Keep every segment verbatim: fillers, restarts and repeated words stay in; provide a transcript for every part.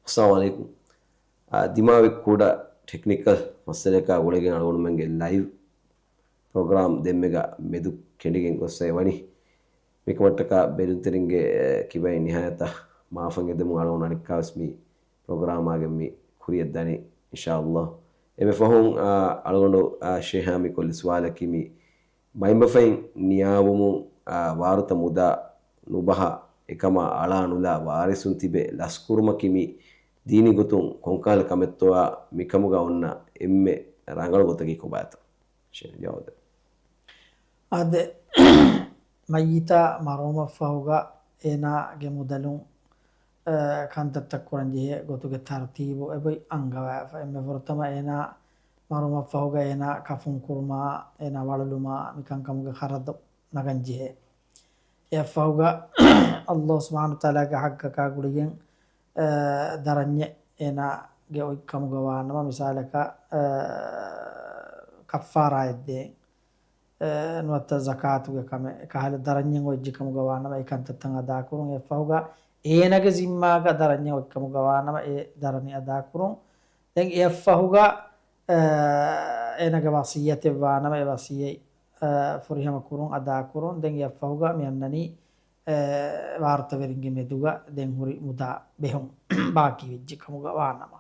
އައްސަލާމު ޢަލައިކުމް. އާ، ދިމާވި ކުޑަ ޓެކްނިކަލް މައްސަލައަކާ ގުޅިގެން އަޅުގަނޑުމެންގެ ލައިވް ޕްރޮގްރާމް ދެންމެގަ މެދު ކެނޑިގެން ގޮސްފައި ވަނީ. މިކަމަށްޓަކާ ބެލުންތެރިންގެ، އެ، ކިބައިން ނިހާޔަތަށް މާފަށް އެދެމުން އަޅުގަނޑު އަނެއްކާވެސް މި ޕްރޮގްރާމާގެން މި ކުރިއަށް ދަނީ، އިންޝާﷲ. އެންމެ ފަހުން، އާ، އަޅުގަނޑު، އާ، ޝޭހާ މި ކޮށްލި ސުވާލަކީ މި މައިންބަފައިން ނިޔާވުމުން، އާ، ވާރުތަ މުދާ ނުބަހާ އެކަމާ އަޅާ ނުލާ ވާރިސުން ތިބެ ލަސްކުރުމަކީ މި ދީނީ ގޮތުން ކޮންކަހަލަ ކަމެއްތޯއާ މިކަމުގަ އޮންނަ އެންމެ ރަނގަޅު ގޮތަކީ ކޮބާތޯ؟ ޝޭހް ޖަވާބު ދޭ. އާދެ، މައްޔިތާ މަރުވުމަށްފަހުގަ އޭނާގެ މުދަލުން، އަ، ކަންތައްތައް ކުރަންޖެހޭ ގޮތުގެ ތަރުތީބު އެބައި އަންގަވާފަ. އެންމެ ފުރަތަމަ އޭނާ މަރުވުމަށްފަހުގަ އޭނާ ކަފުން ކުރުމާ، އޭނާ ވަޅުލުމާ، މިކަންކަމުގެ ޚަރަދު ނަގަންޖެހޭ. އެއަށްފަހުގަ ﷲ ސުބްޙާނަހޫ ވަތަޢާލާގެ ޙައްޤަކާ ގުޅިގެން، އަ، ދަރަންޏެއް އޭނާގެ އޮތްކަމުގަ ވާނަމަ، މިސާލަކަށް، އަ، ކައްފާރާއެއް ދޭން، އަ، ނުވަތަ ޒަކާތުގެ ކަމެއް، އެކަހަލަ ދަރަންޏެއް އޮތްޖެ ކަމުގަ ވާނަމަ، އެ ކަންތައްތައް އަދާކުރުން. އެއަށްފަހުގަ އޭނާގެ ޒިންމާގަ ދަރަންޏެއް އޮތްކަމުގަ ވާނަމަ، އެ ދަރަނި އަދާކުރުން. ދެން އެއަށްފަހުގަ، އަ، އޭނާގެ ވަޞިއްޔަތެއް ވާނަމަ، އެ ވަޞިއްޔަތް، އަ، ފުރިހަމަ ކުރުން އަދާކުރުން. ދެން އެއަށްފަހުގަ މި އަންނަނީ، އެ، ވާރުތަވެރިންގެ މެދުގަ ދެން ހުރި މުދާ ބެހުން، ބާކީ ވެއްޖެ ކަމުގަ ވާނަމަ.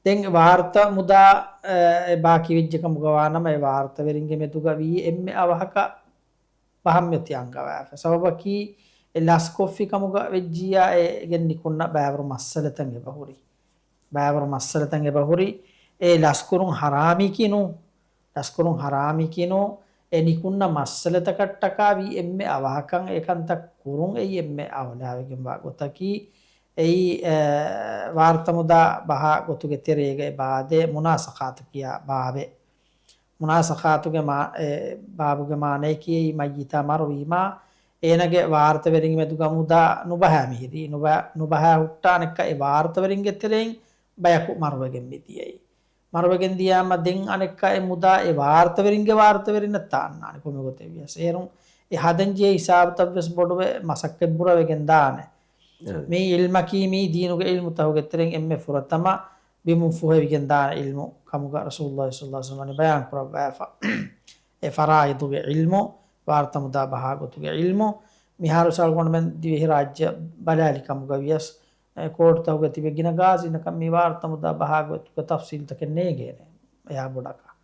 ދެން ވާރުތަ މުދާ، އެ، އެ ބާކީ ވެއްޖެ ކަމުގަ ވާނަމަ، އެ ވާރުތަވެރިންގެ މެދުގަ ވީ އެންމެ އަވަހަކަށް ބަހަށް މިއޮތީ އަންގަވާފަ. ސަބަބަކީ، އެ ލަސްކޮށްފި ކަމުގަ ވެއްޖިއްޔާ އޭގެން ނިކުންނަ ބައިވަރު މައްސަލަތައް އެބަހުރި. ބައިވަރު މައްސަލަތައް އެބަހުރި. އެ ލަސްކުރުން ހަރާމީކީ ނޫން. ލަސްކުރުން ހަރާމީކީ ނޫން. އެ ނިކުންނަ މައްސަލަތަކަށްޓަކާ ވީ އެންމެ އަވަހަކަށް އެ ކަންތައް ކުރުން އެއީ އެންމެ އައުލާވެގެންވާ ގޮތަކީ. އެއީ، އެ، ވާރުތަ މުދާ ބަހާ ގޮތުގެ ތެރޭގައި ބާދޭ މުނާސަޚާތު ކިޔާ ބާބެއް. މުނާސަޚާތުގެ މާ-، އެ، ބާބުގެ މާނައަކީ އެއީ މައްޔިތާ މަރުވީމާ، އޭނާގެ ވާރުތަވެރިންގެ މެދުގަ މުދާ ނުބަހާ މިހިރީ، ނުބަ-، ނުބަހާ ހުއްޓާ އަނެއްކާ އެ ވާރުތަވެރިންގެ ތެރެއިން ބަޔަކު މަރުވެގެން މިދިޔައީ. މަރުވެގެން ދިޔާމަ ދެން އަނެއްކާ އެ މުދާ އެ ވާރުތަވެރިންގެ ވާރުތަވެރިންނަށް ތާ އަންނާނެ ކޮންމެ ގޮތެއް ވިޔަސް. އޭރުން އެ ހަދަންޖެހޭ ހިސާބުތައްވެސް ބޮޑުވެ މަސައްކަތް ބުރަވެގެން ދާނެ. އެ. މި އިލްމަކީ މީ ދީނުގެ އިލްމުތަކުގެ ތެރެއިން އެންމެ ފުރަތަމަ ބިމުން ފުހެވިގެން ދާނެ އިލްމު ކަމުގަ ރަސޫލުﷲ ޞައްލަﷲ ޢަލައިހި ވަސައްލަމަ ވަނީ ބަޔާން ކުރައްވާފަ. އެ ފަރާއިދުގެ އިލްމު، ވާރުތަ މުދާ ބަހާ ގޮތުގެ އިލްމު، މިހާރު އަޅުގަނޑުމެން ދިވެހިރާއްޖެ ބަލާލި ކަމުގަ ވިޔަސް، އެ، ކޯޓުތަކުގަ ތިބެ ގިނަ ގާޒީންނަކަށް މި ވާރުތަ މުދާ ބަހާ ގޮތުގެ ތަފްސީލްތަކެއް ނޭނގޭނެ އެޔާ ބޮޑަކަށް.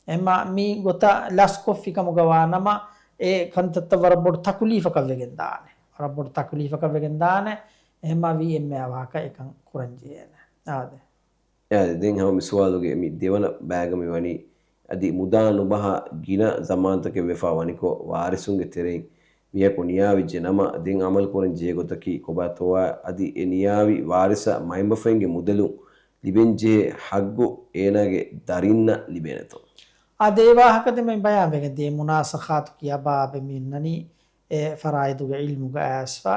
އެހެންމާ މި ގޮތަށް ލަސްކޮށްފި ކަމުގަ ވާނަމަ، އެ ކަންތައްތައް ވަރަށް ބޮޑު ތަކުލީފަކަށް ވެގެން ދާނެ. ވަރަށް ބޮޑު ތަކުލީފަކަށް ވެގެން ދާނެ. އެހެންމާ ވީ އެންމެ އަވަހަކަށް އެކަން ކުރަން ޖެހޭނެ. އާދެ. އާދެ، ދެން ހަމަ މި ސުވާލުގެ މި ދެވަނަ ބައިގަ މި ވަނީ، އަދި މުދާ ނުބަހާ ގިނަ ޒަމާންތަކެއް ވެފަ ވަނިކޮށް، ވާރިސުންގެ ތެރެއިން މިޔަކު ނިޔާވެއްޖެ ނަމަ، ދެން އަމަލު ކުރަން ޖެހޭ ގޮތަކީ ކޮބާތޯއާ؟ އަދި އެ ނިޔާވި ވާރިސަށް މައިންބަފައިންގެ މުދަލުން ލިބެންޖެހޭ ހައްގު އޭނާގެ ދަރިންނަށް ލިބޭނެތޯ؟ އާދެ، އެ ވާހަކަ ދެން މި ބަޔާންވެގެން ދިޔަ މުނާސަޚާތު ކިޔާ ބާބެއް މި އިންނަނީ، އެ ފަރާއިދުގެ އިލްމުގަ އައިސްފަ.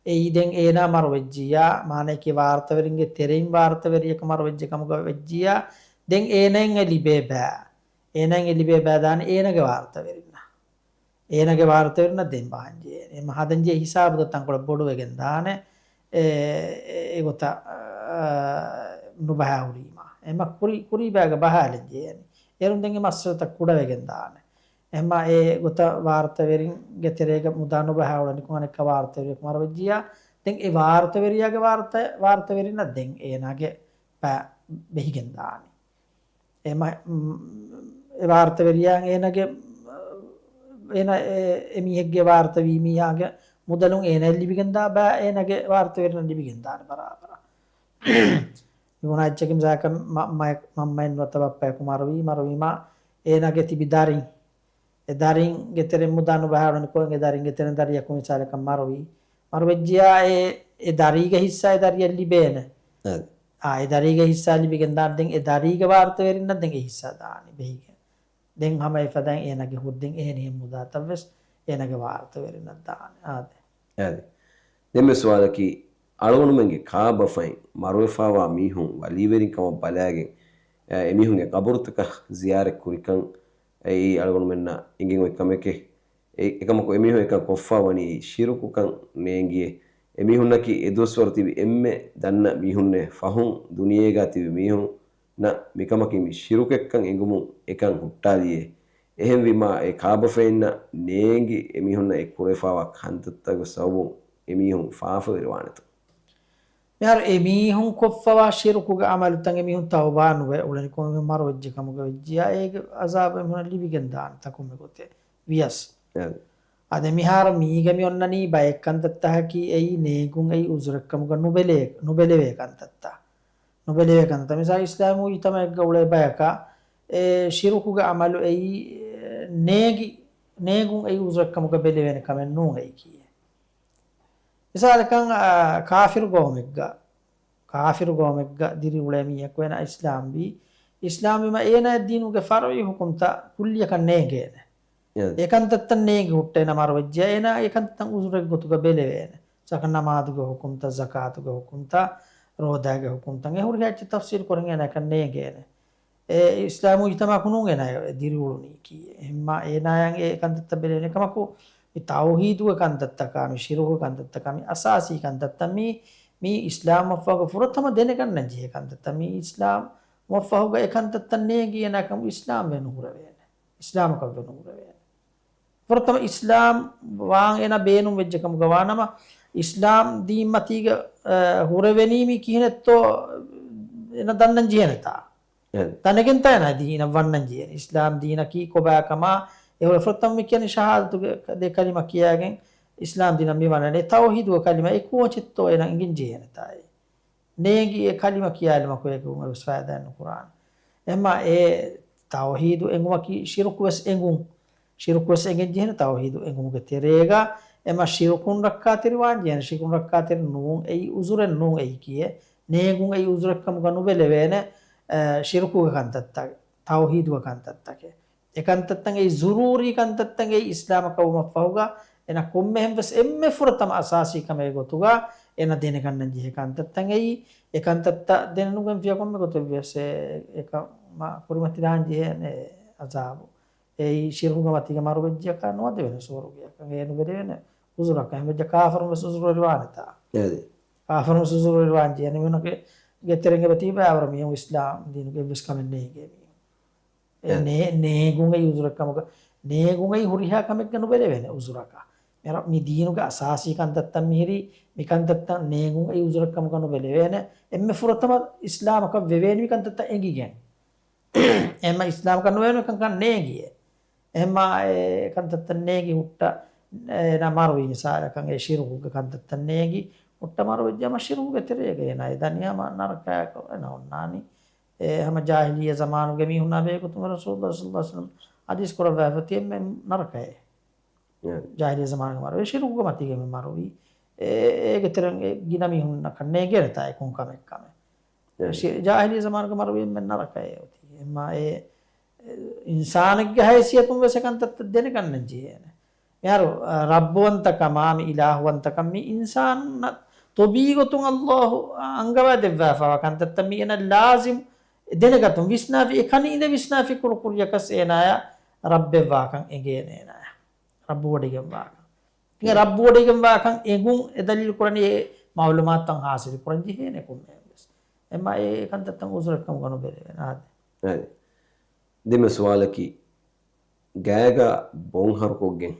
އެއީ ދެން އޭނާ މަރުވެއްޖިއްޔާ، މާނައަކީ ވާރުތަވެރިންގެ ތެރެއިން ވާރުތަވެރިޔަކު މަރުވެއްޖެ ކަމުގަ ވެއްޖިއްޔާ، ދެން އޭނައިން އެ ލިބޭ ބައި، އޭނައިން އެ ލިބޭ ބައި ދާނެ އޭނާގެ ވާރުތަވެރިންނަށް. އޭނާގެ ވާރުތަވެރިންނަށް ދެން ބަހަން ޖެހޭނެ. އެމަ ހަދަން ޖެހޭ ހިސާބުތައް ތަންކޮޅެއް ބޮޑުވެގެން ދާނެ. އެ، އެ، އެގޮތަށް، އާ، ނުބަހާ ހުރީމާ. އެމަ ކުރި، ކުރީ ބައިގަ ބަހާލަން ޖެހޭނެ. އޭރުން ދެން އެ މައްސަލަތައް ކުޑަވެގެން ދާނެ. އެހެންމާ އެ ގޮތަށް ވާރުތަވެރިންގެ ތެރޭގަ މުދާ ނުބަހާ އުޅަނިކޮށް އަނެއްކާ ވާރުތަވެރިޔަކު މަރުވެއްޖިއްޔާ، ދެން އެ ވާރުތަވެރިޔާގެ ވާރުތަ-، ވާރުތަވެރިންނަށް ދެން އޭނާގެ ބައި ބެހިގެން ދާނެ. އެ މަ-، މް-، އެ ވާރުތަވެރިޔާ އޭނާގެ، އޭނާ އެ، އެ މީހެއްގެ ވާރުތަވީ މީހާގެ މުދަލުން އޭނާއަށް ލިބިގެންދާ ބައި އޭނާގެ ވާރުތަވެރިންނަށް ލިބިގެންދާނެ ބަރާބަރަށް. މި ބުނާ އެއްޗަކީ މިސާލަކަށް މަ-، މަ-، މަންމައެއް ނުވަތަ ބައްޕައަކު މަރުވީ، މަރުވީމާ އޭނާގެ ތިބި ދަރިން، އެ ދަރިންގެ ތެރެއިން މުދާ ނުބަހާ އުޅަނިކޮށް އެ ދަރިންގެ ތެރެއިން ދަރިޔަކު މިސާލަކަށް މަރުވީ، މަރުވެއްޖިއްޔާ އެ، އެ ދަރީގެ ހިއްސާ އެ ދަރިޔަށް ލިބޭނެ. އާ، އެ ދަރީގެ ހިއްސާ ލިބިގެން ދާނެ. ދެން އެ ދަރީގެ ވާރުތަވެރިންނަށް ދެން އެ ހިއްސާ ދާނީ ބެހިގެން. ދެން ހަމަ އެފަދައިން އޭނާގެ ހުރި ދެން އެހެނިހެން މުދާތައްވެސް އޭނާގެ ވާރުތަވެރިންނަށް ދާނެ. އާދެ. އާދެ. ދެންމެ ސުވާލަކީ، އަޅުގަނޑުމެންގެ ކާބަފައިން މަރުވެފާވާ މީހުން ވަލީވެރިން ކަމަށް ބަލާގެން، އެ، އެމީހުންގެ ޤަބުރުތަކަށް ޒިޔާރަތް ކުރިކަން އެއީ އަޅުގަނޑުމެންނަށް އެނގެން އޮތް ކަމެކޭ. އެ، އެކަމަކު އެމީހުން އެކަން ކޮށްފާ ވަނީ ޝިރުކުކަން ނޭނގިއޭ. އެމީހުންނަކީ އެދުވަސްވަރު ތިބި އެންމެ ދަންނަ މީހުންނޭ. ފަހުން ދުނިޔޭގާ ތިބި މީހުންނަށް މިކަމަކީ މި ޝިރުކެއްކަން އެނގުމުން އެކަން ހުއްޓާލީއޭ. އެހެންވީމާ އެ ކާބަފައިންނަށް ނޭނގި އެމީހުންނަށް އެ ކުރެފާވާ ކަންތައްތަކުގެ ސަބަބުން އެމީހުން ފާފަވެރިވާނެތޯ؟ މިހާރު އެމީހުން ކޮށްފަވާ ޝިރުކުގެ އަމަލުތައް އެމީހުން ތައުބާ ނުވެ އުޅެނިކޮށް މަރުވެއްޖެ ކަމުގަ ވެއްޖިޔާ އޭގެ އަޒާބު އެމީހުންނަށް ލިބިގެން ދާނެތާ ކޮންމެ ގޮތެއް ވިޔަސް. އެ. އަދި މިހާރު މީގެ މި އޮންނަނީ ބައެއް ކަންތައްތަކަކީ އެއީ ނޭނގުން އެއީ އުޒުރެއްކަމުގަ ނުބެލޭ، ނުބެލެވޭ ކަންތައްތައް. ނުބެލެވޭ ކަންތައް. މިސާލު އިސްލާމީ މުޖުތަމަޢެއްގަ އުޅޭ ބަޔަކަށް އެ ޝިރުކުގެ އަމަލު އެއީ ނޭނގި، ނޭނގުން އެއީ އުޒުރެއްކަމުގަ ބެލެވޭނެ ކަމެއް ނޫން އެއީކީއެއް. މިސާލަކަށް، އާ، ކާފިރު ގައުމެއްގަ، ކާފިރު ގައުމެއްގަ ދިރިއުޅޭ މީހަކު އޭނާ އިސްލާމްވީ. އިސްލާމްވީމަ އޭނާ ދީނުގެ ފަރުޢީ ޙުކުމްތައް ކުއްލިއަކަށް ނޭނގޭނެ. އެ. އެ ކަންތައްތައް ނޭނގި ހުއްޓޭ ނަމަ މަރުވެއްޖެ އޭނާ އެ ކަންތައް އުޒުރެއް ގޮތުގަ ބެލެވޭނެ. ސަކަ ނަމާދުގެ ޙުކުމްތައް، ޒަކާތުގެ ޙުކުމްތައް، ރޯދާގެ ޙުކުމްތައް، އެ ހުރިހާ އެއްޗެއް ތަފްސީލް ކުރަން އޭނާ އެކަން ނޭނގޭނެ. އެ އިސްލާމީ މުޖުތަމަޢަކު ނޫން އޭނާ ދިރިއުޅުނީކީ. އެހެންމާ އޭނާޔަށް އެ ކަންތައްތައް ބެލެވޭނެ ކަމަކު، މި ތައުޙީދުގެ ކަންތައްތަކާ، މި ޝިރުކުގެ ކަންތައްތަކާ، މި އަސާސީ ކަންތައްތައް މީ، މީ އިސްލާމް މަފްހުމުގަ ފުރަތަމަ ދެނެގަންނަން ޖެހޭ ކަންތައްތައް. މީ އިސްލާމް މަފްހުމުގަ އެ ކަންތައްތައް ނޭނގި އޭނާ ކަމު އިސްލާމް ވެ ނުހުރެވޭނެ. އިސްލާމަކަށް ވެ ނުހުރެވޭނެ. ފުރަތަމަ އިސްލާމް ވާން އޭނާ ބޭނުން ވެއްޖެ ކަމުގަ ވާނަމަ، އިސްލާމް ދީން މަތީގަ، އަ، ހުރެވެނީ މީ ކިހިނެއްތޯ އޭނާ ދަންނަން ޖެހޭނެތާ. އެ. ދަނެގެންތާ އޭނާ ދީނަށް ވަންނަން ޖެހޭނެ. އިސްލާމް ދީނަކީ ކޮބާ ކަމާ، އެ ހުރެ ފުރަތަމަ މި ކިޔަނީ ޝަހާދަތުގެ ދެ ކަލިމަ ކިޔާގެން އިސްލާމް ދީނަށް މި ވަންނަނީ. ތައުޙީދުގެ ކަލިމަ އެ ކޯޗެއްތޯ އޭނާ އެނގެން ޖެހޭނެތާ އެ. ނޭނގި އެ ކަލިމަ ކިޔާލުމަކު އޭގެ ވެސް ފައިދާއެއް ނުކުރާނެ. އެހެންމާ އެ ތައުޙީދު އެނގުމަކީ ޝިރުކު ވެސް އެނގުން. ޝިރުކު ވެސް އެނގެން ޖެހޭނެ ތައުޙީދު އެނގުމުގެ ތެރޭގަ. އެމަ ޝިރުކުން ރައްކާތެރިވާން ޖެހޭނެ، ޝިރުކުން ރައްކާތެރި ނޫން އެއީ އުޒުރެއް ނޫން އެއީކީއެއް. ނޭނގުން އެއީ އުޒުރެއްކަމުގަ ނުބެލެވޭނެ، އަ، ޝިރުކުގެ ކަންތައްތައް، ތައުޙީދުގެ ކަންތައްތަކެއް. އެ ކަންތައްތައް އެއީ ޒުރޫރީ ކަންތައްތައް އެއީ އިސްލާމަކަށް ވުމަށްފަހުގަ، އޭނަ ކޮންމެހެން ވެސް އެންމެ ފުރަތަމަ އަސާސީ ކަމެއް ގޮތުގަ އޭނަ ދެނެގަންނަން ޖެހޭ ކަންތައްތައް އެއީ. އެ ކަންތައްތައް ދެނެނުގެންފިޔަ ކޮންމެ ގޮތެއް ވިޔަސް އެ، އެކަމަށް ކުރިމަތިލާން ޖެހޭނެ އަޒާބު. އެއީ ޝިރުކުގެ މަތީގަ މަރުވެއްޖެއަކަށް ނުވަދެވޭނެ ސުވަރުގެއަކަށް، އެ ނުބެލެވޭނެ އުޒުރަކަށް. އެހެންވެއްޖެ ކާފަރުން ވެސް އުޒުރުވެރިވާނެތާ. އެ. ކާފަރުން ވެސް އުޒުރުވެރިވާން ޖެހޭނެ. މީހުންނަކީ ގެތެރެއިން އެބަ ތިބާވަރު މީހުން އިސްލާމް ދީނުގެ އެއްވެސް ކަމެއް ނޭނގޭ މީހުން. އެ އެ. ނޭ-، ނޭނގުން އެއީ އުޒުރެއްކަމުގަ، ނޭނގުން އެއީ ހުރިހާ ކަމެއްގަ ނުބެލެވޭނެ އުޒުރަކަށް. މި ރަ-، މި ދީނުގެ އަސާސީ ކަންތައްތައް މިހިރީ، މި ކަންތައްތައް ނޭނގުން އެއީ އުޒުރެއްކަމުގަ ނުބެލެވޭނެ. އެންމެ ފުރަތަމަ އިސްލާމަކަށް ވެވޭނީ މި ކަންތައްތައް އެނގިގެން. އެހެންމަ އިސްލާމަކަށް ނުވެވޭނެ ކަންކަން ނޭނގިއޭ. އެހެންމާ އެ ކަންތައްތައް ނޭނގި ހުއްޓަ، އޭނާ މަރުވީ މިސާލަކަށް އެ ޝިރުކުގެ ކަންތައްތައް ނޭނގި ހުއްޓަ މަރުވެއްޖެ ހަމަ ޝިރުކުގެ ތެރޭގަ އޭނާ އެ ދަނީ ހަމަ ނަރަކައަކަށް އޭނާ އޮންނާނީ. އެ ހަމަ ޖާހިލިއްޔަ ޒަމާނުގެ މީހުންނާ ބެހޭގޮތުން ރަސޫލުﷲ ޞައްލަﷲ ޢަލައިހި ވަސައްލަމަ ޙަދީޘް ކުރައްވާފަ އޮތީ އެންމެ ނަރަކައޭ. އެ. ޖާހިލިއްޔަ ޒަމާނުގެ މަރުވީ، ޝިރުކުގެ މަތީގަ މި މަރުވީ. އެ، އޭގެ ތެރެއިން އެ ގިނަ މީހުންނަކަށް ނޭނގޭނެތާ އެ ކޮން ކަމެއްކަމެއް. އެ. ޝި-، ޖާހިލިއްޔަ ޒަމާނުގެ މަރުވީ އެންމެ ނަރަކައޭ އޮތީ. އެމާ އެ އިންސާނެއްގެ ހައިސިއްޔަތުން ވެސް އެ ކަންތައްތައް ދެނެގަންނަން ޖެހޭނެ. މިހާރު، އަ، ރައްބުވަންތަކަމާ، މި އިލާހުވަންތަކަން މި އިންސާނުންނަށް ޠަބީޢީ ގޮތުން ﷲ އަންގަވާ ދެއްވާފައިވާ ކަންތައްތައް މި އޭނަ ލާޒިމް ދެނެގަތުން ވިސްނާފި، އެކަނި އިނދެ ވިސްނާފި ކުރު ކުރިޔަކަސް އޭނާޔަށް ރައްބެއްވާކަން އެނގޭނެ އޭނާޔަށް. ރައްބުވޮޑިގެންވާކަން. އެ ރައްބުވޮޑިގެންވާކަން އެނގުން އެ ދަލީލު ކުރަނީ އެ މަޢުލޫމާތުތައް ހާސިލު ކުރަން ޖެހޭނެ ކޮންމެއެއް ވެސް. އެމާ އެ ކަންތައްތައް އުޒުރެއްކަމުގަ ނުބެލެވޭނެ އާދެ. އަދި. ދެންމެ ސުވާލަކީ، ގާގަ ބޮން ހަރުކޮށްގެން